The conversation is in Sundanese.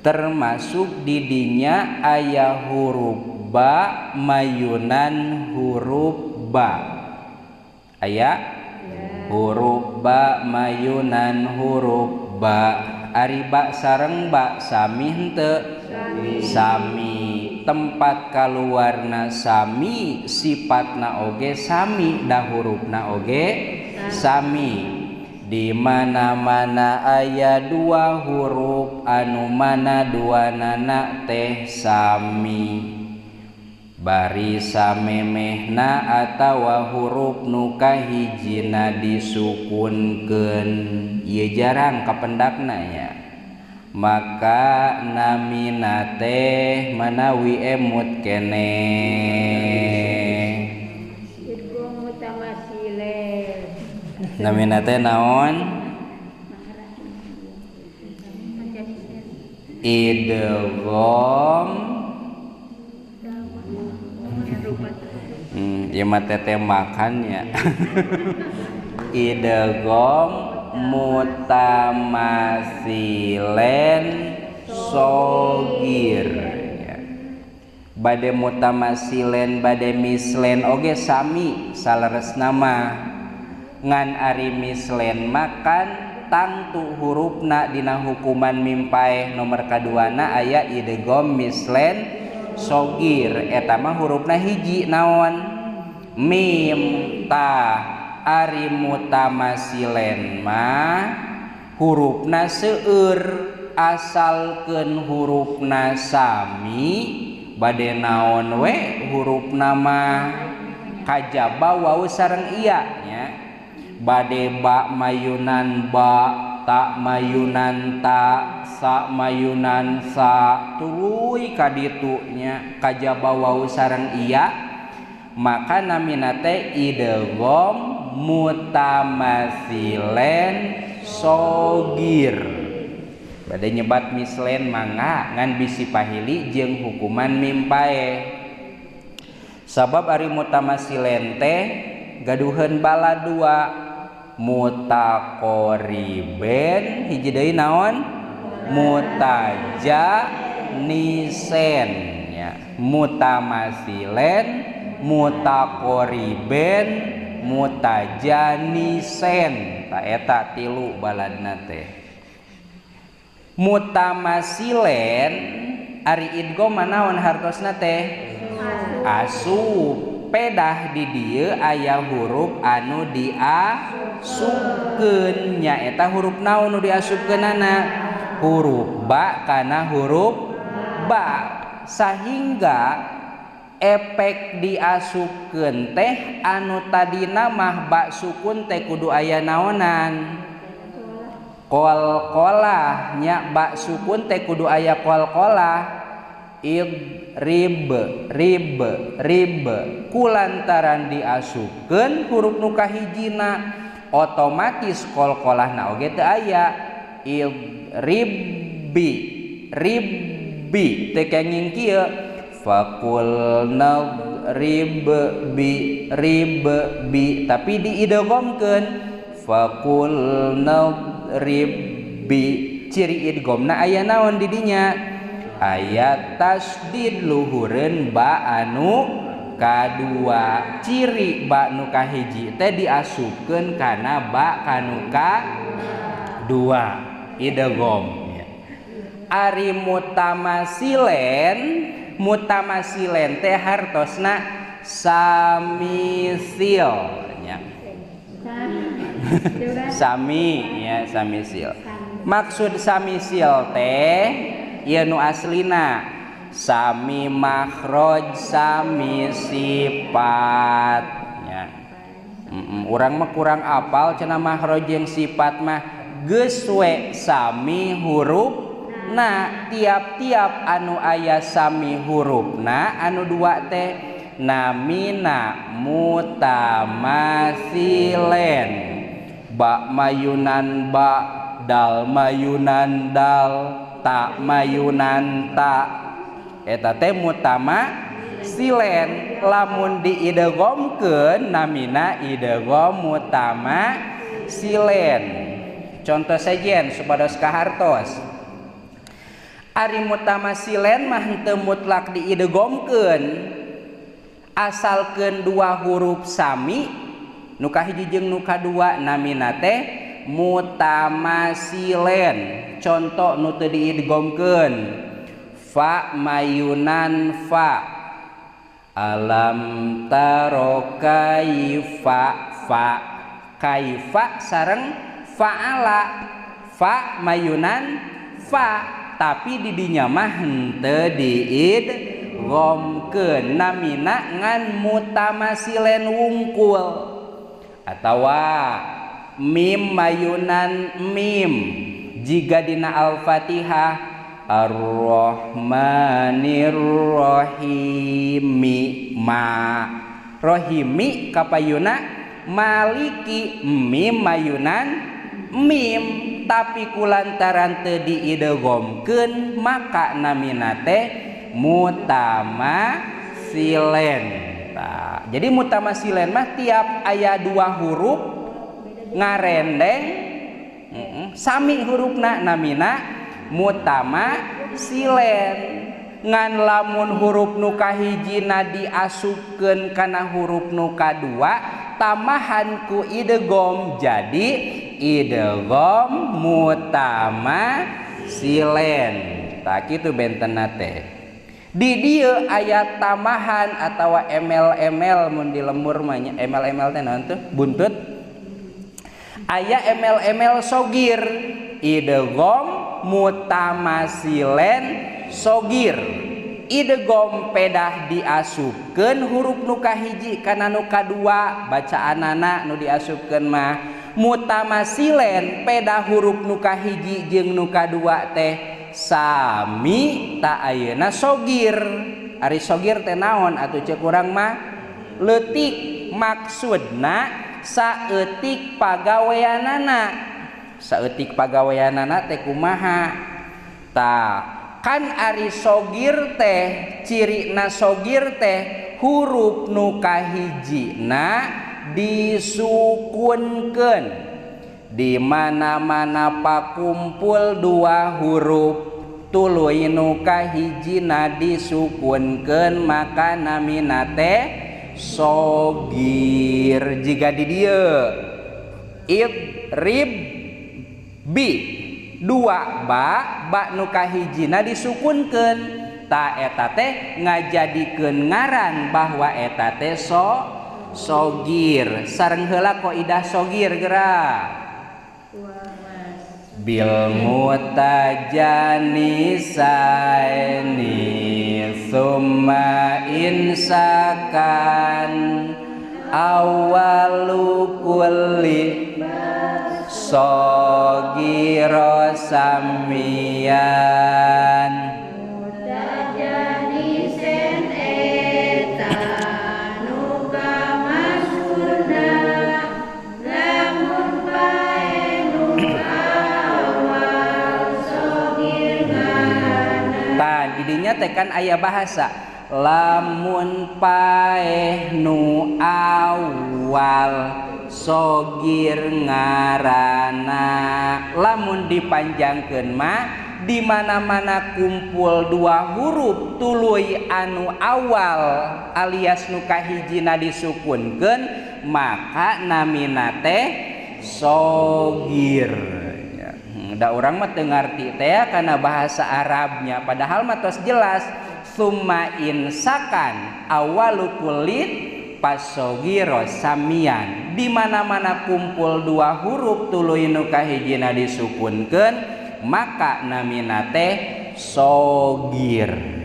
Termasuk didinya aya huruf ba mayunan huruf ba. Aya huruf ba mayunan huruf ba. Ari ba sareng ba sami henteu? Sami. Tempat kaluarna sami, sifatna oge sami, da hurufna oge sami. Di mana-mana aya dua huruf anu mana duanana teh sami. Bari samemehna atawa huruf nu kahijina disukunkeun. Ieu jarang kapendakna nya. Maka namina teh manawi emut keneh. Namina teh naon? Idgham. Ieu mah teh makannya. Idgham mutamasilen sogir. Bade mutamasilen bade mislen oge sami saleresna mah. Ngan ari mislen makan tangtu hurufna dina hukuman mimpaeh nomor kaduana aya idgham mislen sogir. Eta mah hurufna hiji naon? Mim. Tah ari mutamasilen mah hurufna seueur, asalkeun hurufna sami bade naon we hurufna mah kajaba wau sareng iya nya. Bade ba mayunan ba, ta mayunan ta, sa mayunan sa, tuluy ka ditu nya kajaba wau sareng iya, maka namina teh idgham mutamasilen sogir. Bade nyebat mislen mangga ngan bisi pahili jeung hukuman mimpae. Sabab ari mutamasilen teh gaduheun bala dua, mutaqoriben hiji deui naon? Mutajanisen nya. Mutamasilen, mutaqoriben, mutajanisen. Ta eta tilu baladna teh. Mutamasilen ari idgham naon hartosna teh? Asup. Pedah di dieu aya huruf anu diasupkeun nyaeta huruf naon nu diasupkeunana? Huruf ba kana huruf ba. Sahingga efek diasupkeun teh anu tadina mah ba sukun teh kudu aya naonan? Qalqalah nya. Ba sukun teh kudu aya qalqalah. Id rib rib rib. Kulantaran diasupkeun huruf nu kahijina otomatis qalqalahna oge teu aya. Id rib bi rib bi teu kenging kieu. Faqul nadrib bi rib bi, tapi diidghamkeun faqul nadrib bi. Ciri idghamna aya naon di dinya? Aya tasdid luhureun ba anu kadua. Ciri ba nu kahiji teh diasupkeun kana ba kanu kadua idgham. Ari mutamasilen, mutamasilen teh hartosna samisil nya. Sami nya, samisil. Maksud samisil teh ieu nu aslina sami makhraj sami sifat nya. Urang mah kurang apal cenah makhraj jeung sifat mah geus we sami huruf. Nah, tiap-tiap anu aya sami hurufna anu dua teh namina mutamasilen. Ba mayunan ba, dal mayunan dal, ta mayunan ta. Eta teh mutamasilen. Lamun diidghamkeun namina idgham mutamasilen. Contoh sejen supados kahartos. Ari mutamasilen mah henteu mutlak diidghamkeun. Asalkeun dua huruf sami nu kahiji jeung nu kadua namina teh mutamasilen. Contoh nu teu diidghamkeun fa mayunan fa alam taro kaifa fa kaifa sareng fa'ala fa mayunan fa tapi di dinya mah henteu diidghamkeun namina ngan mutamasilen wungkul. Atawa mim mayunan mim jiga dina Al-Fatihah Ar-Rahmanir-Rahimi ma Rahimi kapayuna maliki mim mayunan mim tapi kulantaran teu diidghamkeun maka namina teh mutamasilen. Nah, jadi mutamasilen mah tiap aya dua huruf ngarendeng sami hurufna namina mutamasilen. Ngan lamun huruf nu kahijina diasupkeun kana huruf nu kadua tambahan ku idgham jadi idgham mutamasilen. Tah kitu bentenna teh. Di dieu aya tambahan atawa emel-emel mun di lembur mah nya emel-emel teh naon tuh buntut. Aya emel-emel sogir idgham mutamasilen sogir. Idgham pedah diasupkeun huruf nu kahiji kana nu kadua bacaanana nu diasupkeun mah. Mutamasilen pedah huruf nu kahiji jeung nu kadua teh sami ta ayeuna sogir. Ari sogir teh naon atuh ceuk urang mah leutik maksudna saeutik pagaweanana. Saeutik pagaweanana teh kumaha? Tah kan ari sogir teh cirina sogir teh huruf nu kahijina disukunkeun. Di mana-mana pakumpul dua huruf tuluy nu kahijina disukunkeun maka namina teh sogir. Jiga di dieu idrib bi dua ba ba nu kahijina disukunkeun ta eta teh ngajadikeun ngaran bahwa eta teh sogir. Sareng heula kaidah sogir geura bil mutajanisaini summa insakan awalu kulli sogiro samian mutajanisen eta nu kamasurna lamun pae nu awal sogir ngaranna. Tah didinya teh kan aya bahasa lamun paeh nu awal sogir ngarana. Lamun dipanjangkeun mah di mana-mana kumpul dua huruf tuluy anu awal alias nu kahijina disukunkeun maka namina teh sogir. Da urang mah teu ngarti teh kana bahasa Arabnya padahal mah tos jelas summa insakan awalu kulit pasogiro samian. Di mana-mana kumpul dua huruf tuluy nu kahijina disukunkeun maka namina teh sogir.